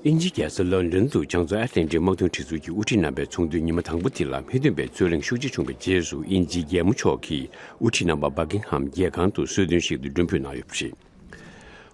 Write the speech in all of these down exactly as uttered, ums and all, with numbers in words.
དབྱིན་ཇིའི་རྒྱལ་ས་ལོན་ཌོན་དུ་བྱང་མཚོ་ཨེཊ་ལན་ཊིག་དམག་དོན་སྒྲིག་འཛུགས་ཀྱི་དབུ་ཁྲིད་རྣམ་པའི་ཚོགས་འདུའི་ཉི་མ་དང་པོ་དེ་ལ་མི་མཐུན་པའི་རྩོད་གླེང་ཤུགས་ཆེ་བྱུང་བའི་རྗེས་སུ། དབྱིན་ཇིའི་རྒྱལ་མོ་མཆོག་གིས་དབུ་ཁྲིད་རྣམ་པ་བྷ་ཀིང་ཧམ་རྒྱལ་ཁང་དུ་གསོལ་སྟོན་ཞིག་ཏུ་མགྲོན་འབོད་གནང་ཡོད་པ་རེད།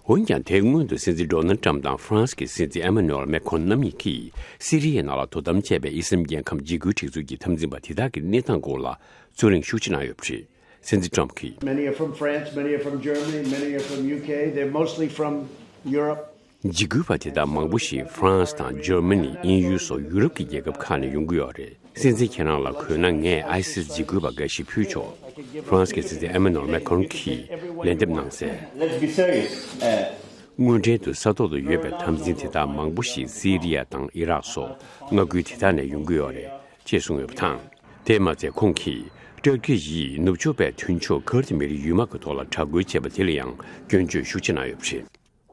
འོན་ཀྱང་། དེའི་སྔོན་དུ་སྲིད་འཛིན་ཌོ་ནལ་ཊམ་དང་ཧྥ་རན་སི་གི་སྲིད་འཛིན་ཨེ་མ་ནུ་ཨེལ་མེ་ཁོན་རྣམ་གཉིས་ཀྱིས་སི་རི་ཡའི་ནང་ལ་དོ་དམ་བྱས་པའི་ཨི་སི་ལམ་རྒྱལ་ཁམས་འཇིགས་སྐུལ་སྒྲིག་འཛུགས་ཀྱི་འཐབ་འཛིང་པ་དེ་དག་གི་གནས་སྟངས་སྐོར་ལ་རྩོད་གླེང་ཤུགས་ཆེ་གནང་ཡོད་པ་རེད། སྲིད་འཛིན་ཊམ་གྱིས། Many are from France, many are from Germany, many are from U K. They're mostly from Europe. འཇིགས་སྐུལ་བ་དེ་དག་མང་པོ་ཞིག་ཧྥ་རན་སི་དང་འཇར་མ་ནི། དབྱིན་ཡུལ་སོགས་ཡུ་རོབ་ཀྱི་རྒྱལ་ཁབ་ཁག་ནས་ཡོང་གི་ཡོད་རེད། སྲིད་འཛིན་ཁྱེད་རང་ལ་དགོས་ན་ངས་ཨའི་སིས་འཇིགས་སྐུལ་བ་འགའ་ཞིག་ཕུལ་ཆོག་ཧྥ་རན་སི་གི་སྲིད་འཛིན་ཨེ་མ་ནུ་ཨེལ་མེ་ཁོན་གྱིས་ལན་འདེབས་གནང་གསལ། Let's be serious. Uh, དངོས་འབྲེལ་དུ་ས་ཐོག་ཏུ་ཡོད་པའི་འཐབ་འཛིང་དེ་དག་མང་པོ་ཞིག་སི་རི་ཡ་དང་ཨི་རག་སོགས་མངའ་ཁུལ་དེ་དག་ནས་ཡོང་གི་ཡོད་རེད་ཅེས་གསུངས་ཡོད་པ་དང་། དེས་མ་ཚད་ཁོང་གིས་ཏུར་ཀི་ཡིས་ནུབ་ཕྱོགས་པའི་མཐུན་ཕྱོགས་ཁུར་ཌི་མི་རིགས་ཡུལ་དམག་གི་ཐོག་ལ་དྲག་རྒོལ་བྱས་པ་དེ་ལ་ཡང་སྐྱོན་བརྗོད་ཤུགས་ཆེ་གནང་ཡོད་པ་རེད།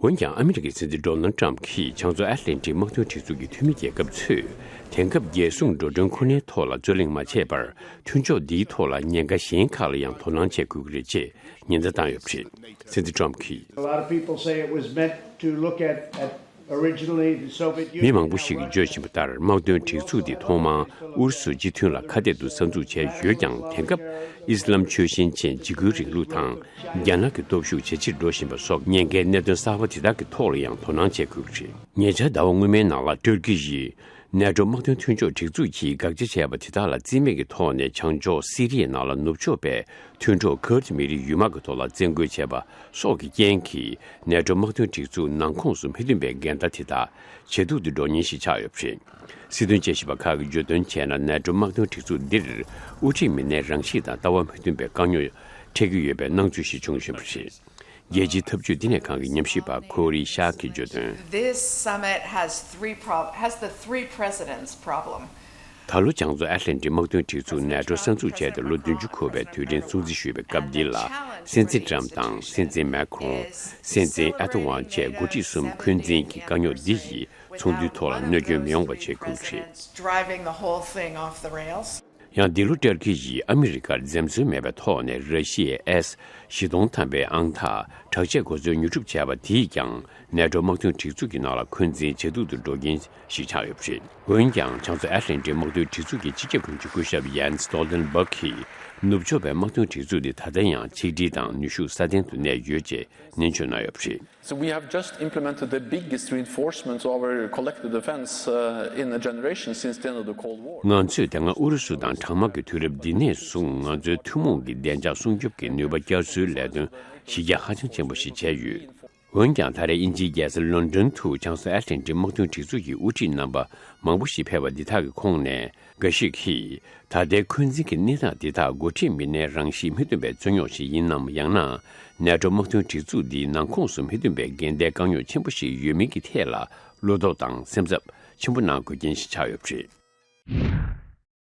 འོན་ཀྱང་། ཨ་མི་རི་ཀའི་སྲིད་འཛིན་ཌོ་ནལ་ཊམ་གྱིས་བྱང་མཚོ་ཨེཊ་ལན་ཊིག་དམག་དོན་སྒྲིག་འཛུགས་ཀྱི་འཐུས་མི་རྒྱལ་ཁབ་ཚོས་དེང་སྐབས་རྒྱལ་སྲུང་འགྲོ་གྲོན་ཁོ་ནའི་ཐོག་ལ་རྩོད་གླེང་མ་བྱས་པར། མཐུན་ཕྱོགས་འདིའི་ཐོག་ལ་ཉེན་ཁ་གཞན་ཁག་ལ་ཡང་དོ་སྣང་བྱེད་དགོས་ཀྱི་རེད་ཅེས་ཉེན་བརྡ་བཏང་ཡོད་པ་རེད། སྲིད་འཛིན་ཊམ་གྱིས། A lot of people say it was meant to look at, at originally the Soviet Union. མི་མང་པོ་ཞིག་གིས་བརྗོད་བཞིན་པ་ལྟར། དམག་དོན་སྒྲིག་འཛུགས་འདི་ཐོག་མར་ཨུ་རུ་སུ་སྤྱི་མཐུན་ལ་ཁ་གཏད་དུ་གསར་འཛུགས་བྱས་ཡོད་ཀྱང་། དེང་སྐབས་ཨི་སི་ལམ་ཆོས་བཞིན་ཅན་འཇིགས་སྐུལ་རིང་ལུགས་དང་། རྒྱ་ནག་གི་སྟོབས་ཤུགས་ཇེ་ཆེར་འགྲོ་བཞིན་པ་སོགས་ཉེན་ཁའི་གནད་དོན་གསར་པ་དེ་དག་གི་ཐོག་ལ་ཡང་དོ་སྣང་བྱེད་དགོས་ཀྱི་རེད། ཉེ་ཆར་ཟླ་བ་སྔོན་མའི་ནང་ལ་ཏུར་ཀི་ཡིས་ནེ་ཊོ་དམག་དོན་མཐུན་ཕྱོགས་སྒྲིག་འཛུགས་ཀྱིས་དགག་བྱ་བྱས་པ་དེ་དག་ལ་རྩིས་མེད་ཀྱི་ཐོག་ནས་བྱང་ཕྱོགས་སི་རི་ཡའི་ནང་ལ་ནུབ་ཕྱོགས་པའི་མཐུན་གྲོགས་ཁུར་ཌི་མི་རིགས་ཡུལ་དམག་གི་ཐོག་ལ་བཙན་རྒོལ་བྱས་པ་སོགས་ཀྱི་རྐྱེན་གྱིས། ནེ་ཊོ་དམག་དོན་སྒྲིག་འཛུགས་ནང་ཁོངས་སུ་མི་མཐུན་པའི་འགལ་ཟླ་དེ་དག་ཇེ་སྡུག་ཏུ་འགྲོ་ཉེན་ཞིག་ཆགས་ཡོད་པ་རེད། སྲིད་དོན་དཔྱད་ཞིབ་པ་ཁག་གིས་བརྗོད་དོན་བྱས་ན། ནེ་ཊོ་དམག་དོན་སྒྲིག་འཛུགས་འདིར་དབུ་ཁྲིད་མི་སྣའི་རང་གཤིས་དང་ལྟ་བ་མི་མཐུན་པའི་དཀའ་རྙོག་འཕྲད་ཀྱི་ཡོད་པའི་སྣང་ཚུལ་ཞིག་བྱུང་བཞིན་པ་རེད། རྒྱལ་སྤྱིའི་འཐབ་ཇུས་བསྟི་གནས་ཁང་གི་ཉམས་ཞིབ་པ་ཁོ་རི་ཤཱ་གིས་བརྗོད་དོན། This summit has three prob- has the three presidents problem. ད་ལོ་བྱང་མཚོ་ཨེཊ་ལན་ཊིག་དམག་དོན་སྒྲིག་འཛུགས་ནེ་ཊོ་གསར་འཛུགས་བྱས་ཏེ་ལོ་བདུན་ཅུ་འཁོར་བའི་དུས་དྲན་སྲུང་བརྩི་ཞུས་པའི་སྐབས་འདི་ལ། སྲིད་འཛིན་ཊམ་དང་སྲིད་འཛིན་མེ་ཁོན། སྲིད་འཛིན་ཨེར་ཏོ་ཝན་བཅས་འགོ་ཁྲིད་གསུམ་འཁོན་འཛིན་གྱི་དཀའ་རྙོག་འདི་ཡིས་ཚོགས་འདུའི་ཐོག་ལ་གནོད་སྐྱོན་མི་ཡོང་བ་བྱེད་དགོས་ཀྱི་རེད། Driving the whole thing off the rails. ཡང་འདི་ལོ་ཏུར་ཀི་ཡིས་ཨ་མི་རི་ཀར་འཛེམ་ཟོན་མེད་པའི་ཐོག་ནས་ར་ཤི་ཡའི་ཨེས་བཞི་སྟོང་ཐམ་པའི་ཨང་ཐག་དྲག་ཆས་གོ་མཚོན་ཉོ་སྒྲུབ་བྱས་པ་དེས་ཀྱང་ནེ་ཊོ་དམག་དོན་སྒྲིག་འཛུགས་ཀྱི་ནང་ལ་འཁོན་འཛིན་ཇེ་སྡུག་ཏུ་འགྲོ་རྐྱེན་ཞིག་ཆགས་ཡོད་པ་རེད། འོན་ཀྱང་། བྱང་མཚོ་ཨེཊ་ལན་ཊིག་དམག་དོན་སྒྲིག་འཛུགས་ཀྱི་སྤྱི་ཁྱབ་དོན་གཅོད་སྐུ་ཞབས་ཡན་སི་སྟོལ་ཏན་སྦག་གིས། ནུབ་ཕྱོགས་པའི་དམག་དོན་སྒྲིག་འཛུགས་འདི་ད་ལྟ་ཡང་ཆིག་སྒྲིལ་དང་ནུས་ཤུགས་སྲ་བརྟན་དུ་གནས་ཡོད་ཅེས་ནན་བརྗོད་གནང་ཡོད་པ་རེད། So we have just implemented the biggest reinforcement of our collective defense, uh, in a generation since the end of the Cold War. ང་ཚོས་དེ་སྔ་ཨུ་རུ་སུ་དང་གྲང་དམག་གི་དུས་རབས་འདི་ནས་བཟུང་ང་ཚོའི་ཐུན་མོང་གི་བདེ་འཇགས་སྲུང་སྐྱོབ་ཀྱི་ནུས་པ་བསྐྱར་གསོའི་ལས་དོན་གཞི་རྒྱ་ཧ་ཅང་ཆེན་པོ་ཞིག་བྱས་ཡོད། འོན་ཀྱང་། ད་རེས་དབྱིན་ཇིའི་རྒྱལ་ས་ལོན་ཌོན་དུ་བྱང་མཚོ་ཨེཊ་ལན་ཊིག་དམག་དོན་སྒྲིག་འཛུགས་ཀྱི་དབུ་ཁྲིད་རྣམ་པ་མང་པོ་ཞིག་ཕེབས་པ་འདི་དག་གི་ཁོངས་ནས། འགའ་ཞིག་གིས། ད་ལྟའི་འཁོན་འཛིན་གྱི་གནས་སྟངས་འདི་དག་འགོ་ཁྲིད་མི་སྣའི་རང་གཤིས་མི་མཐུན་པའི་རྩོད་རྙོག་ཞིག་ཡིན་ནམ། ཡང་ན། ནེ་ཊོ་དམག་དོན་སྒྲིག་འཛུགས་འདིའི་ནང་ཁོངས་སུ་མི་མཐུན་པའི་འགལ་ཟླའི་དཀའ་རྙོག་ཆེན་པོ་ཞིག་ཡོད་མིན་གྱི་ཐད་ལ་བློ་དོགས་དང་སེམས་འཚབ་ཆེན་པོ་གནང་དགོས་རྐྱེན་ཞིག་ཆགས་ཡོད་པ་རེད།